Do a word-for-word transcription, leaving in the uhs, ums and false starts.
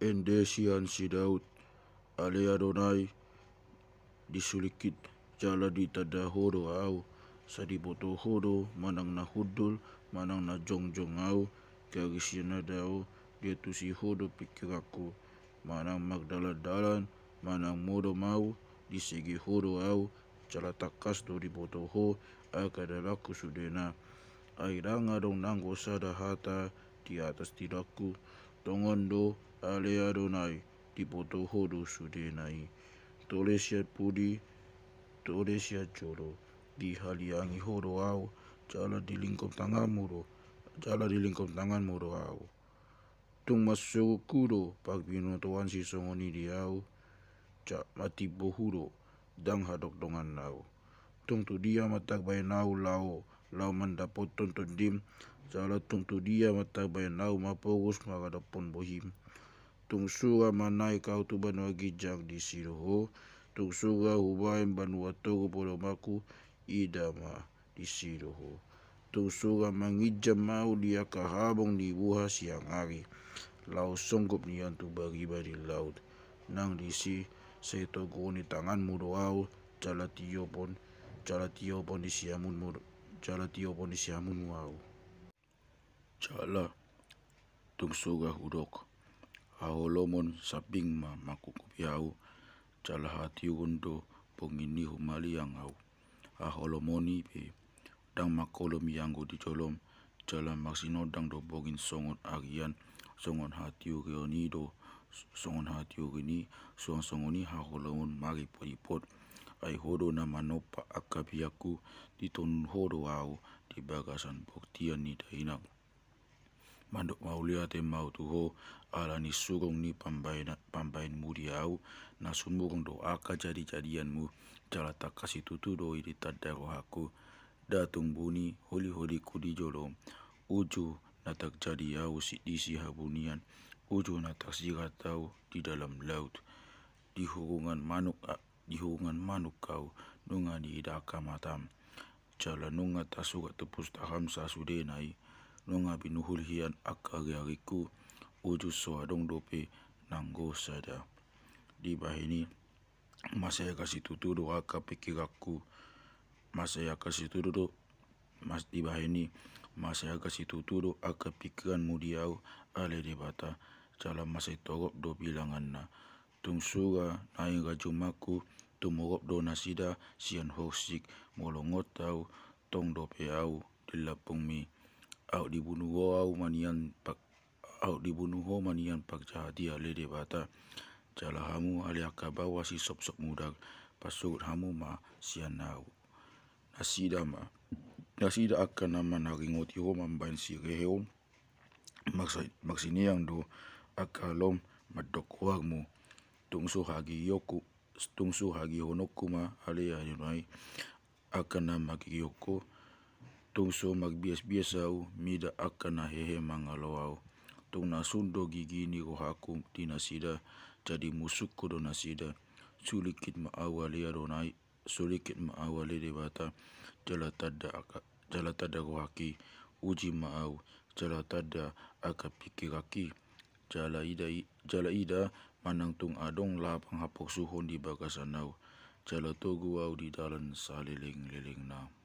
Ende sian si Daud. Ale Adonai, disulingkit jala ditanda Ho do ahu. Sai diboto Ho do manang na hundul manang na jongjong ahu. Gari sian na dao diantusi Ho do pingkiranku. Manang mardalandalan manang modom ahu, disege Ho do ahu. Jala tangkas do diboto Ho angka dalanku sudena. Ai ndang adong nanggo sada hata di atas tilangku. Tongon do, ale Adonai, diboto Ho do sudena i. Tole sian pudi, tole sian jolo, dihaliangi Ho do ahu, jala dilingkop tanganmu do, jala dilingkop tanganmu do ahu. Tung mansurut Hu do parbinotoan sisongon i di ahu, jala mantimbo Hu do, ndang hadokdongan ahu. Tung tu dia ma tarbahen ahu laho, laho mandapothon tondim, jala tung tu dia ma tarbahen ahu maporus maradophon bohim. Tung sura ma naek ahu tu banua ginjang, disi do Ho. Tung sura hubahen banua toru podomanku, ida ma, disi do Ho. Tung sura manginjam ahu di angka habong ni buha siang ari, laho songgop nian tu bariba ni laut. Nang disi sai toguhon ni tanganmu do ahu, jala tiopon, jala tiopon ni siamunmu, jala tiopon ni siamunmu ahu. Jala tung sura hudok, haholomon sambing ma mangkukupi ahu, jala hatiuron do bongin ni humaliang ahu. Haholomon i pe ndang mangkolom i anggo di jolom, jala marsinondang do bongin songon arian, songon hatiuron i do, songon hatiuron i, suang songon i haholomon maripotipot. Ai Ho do na manompa angka biakku, ditonun Ho do ahu di bagasan bortian ni dainang. Mandok mauliate ma ahu tu Ho, ala ni surung ni pambaen, pambaenmu di ahu, na sumurung do angka jadijadianmu, jala tangkas situtu do i ditanda rohangku. Nda tung buni holiholingku di jolom, uju na tarjadi ahu si, di sihabunian, uju na tarsirat ahu di dalam laut. Di hurungan manuk a-, di hurungan manuk ahu, nunga diida angka matam. Jala nunga tarsurat tu pustaham sasudena i, nunga binuhul hian angka ariarikku, uju so adong dope nanggo sada. Dibahen i, mansai angka situtu do angka pingkiranku, mansai angka situtu do, mas, dibahen i, mansai angka situtu do angka pingkiranmu di ahu, ale Debata, jala mansai torop do bilanganna. Tung sura naeng rajumangku, tumorop do nasida sian horsik, molo ngot ahu, tong dope ahu di lambungmi. Aut dibunu Ho ahu ma nian pa-, aut dibunu Ho ma nian parjahat i, ale Debata. Jala hamu ale angka baoa sisopsop mudar, pansuhut hamu ma sian ahu. Nasida ma, nasida angka na manaringoti Ho mambahen sirehon, marsa-, marsineang do angka holom mandok goarmu. Tung so hagigionku, tung so hagigiononku ma, ale Adonai, angka na manggigion Ho. Tung so marbiasbias ahu mida angka na hehe mangalo ahu. Tung na sun do gigi ni rohangku di nasida, jadi musungku do nasida. Sulingkit ma ahu, ale Adonai, sulingkit ma ahu, ale Debata, jala tanda angka, jala tanda rohangki, uji ma ahu, jala tanda angka pingkiranki, jala ida i, jala ida manang tung adong lapang haporsuhon di bagasan ahu, jala togu ahu di dalan salelenglelengna.